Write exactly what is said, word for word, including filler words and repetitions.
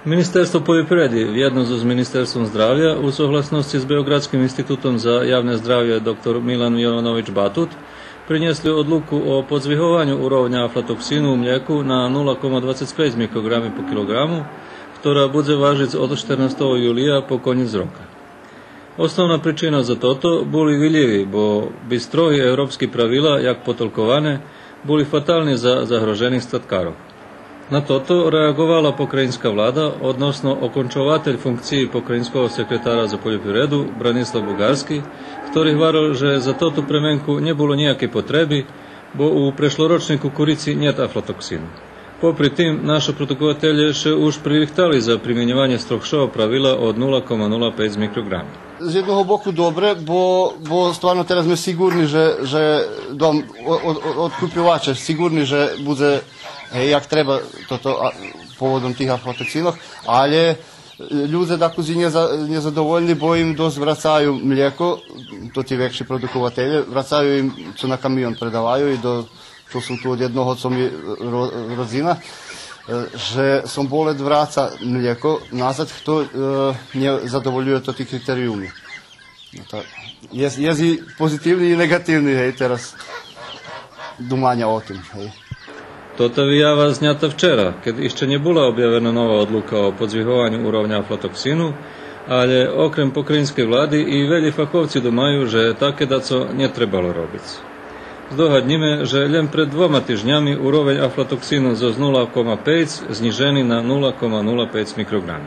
Министерство польопривреди вєдно зоз Министерством здравя у согласносци з Беоґрадским институтом за явне здравє „Доктор Милан Йованович Батут” принєсли одлуку о подзвигованю уровня афлатоксину у млєку на нула кома двацец пейц микроґрами по килоґраму, котра будзе важиц од штернастого юлия по конєц рока. Основна причина за тото були вилїви, бо би строги европски правила, як потолковане, були фатални за загрожених статкарох. На тото реаґовала покраїнска влада, односно окончователь функциї покраїнского секретара за польопривреду Бранислав Буґарски, хтори гварел же за тоту пременку нє було нїякей потреби, бо у прешлорочней кукурици нєт афлатоксину. Попри тим, нашо продукователє ше уж пририхтали за применьованє строгшого правила од нула кома нула пейц микроґрами. З єдного боку добре, бо, бо стварно тераз зме сиґурни же, же дом, о-, о-, о-, одкупйоваче сиґурни же будзе, е, як треба тото, а, поводом тих афлатоксинох, але, е, людзе дакус и нєза-, нєзадовольни, бо им досц врацаю млєко, тоти векши продукователє, врацаю им цо на камион предаваю и до то сом ту од єдного цо ми ро-, родзина, е, же сом болед враца млєко назад, хто, е, нє задоволює тоти критериюми. Но та, єст, єст и позитивни и неґативни, гей, тераз думаня о тим, гей. Тота виява знята вчера, кед ище нє була обявена нова одлука о подзвигованю уровня афлатоксину, але окрем покраїнскей влади и велї фаховци думаю же таке дацо нє требало робиц. Здогаднїме же лєм пред двома тижнями уровень афлатоксину зоз нула кома пейц знїжени на нула кома нула пейц микроґрами.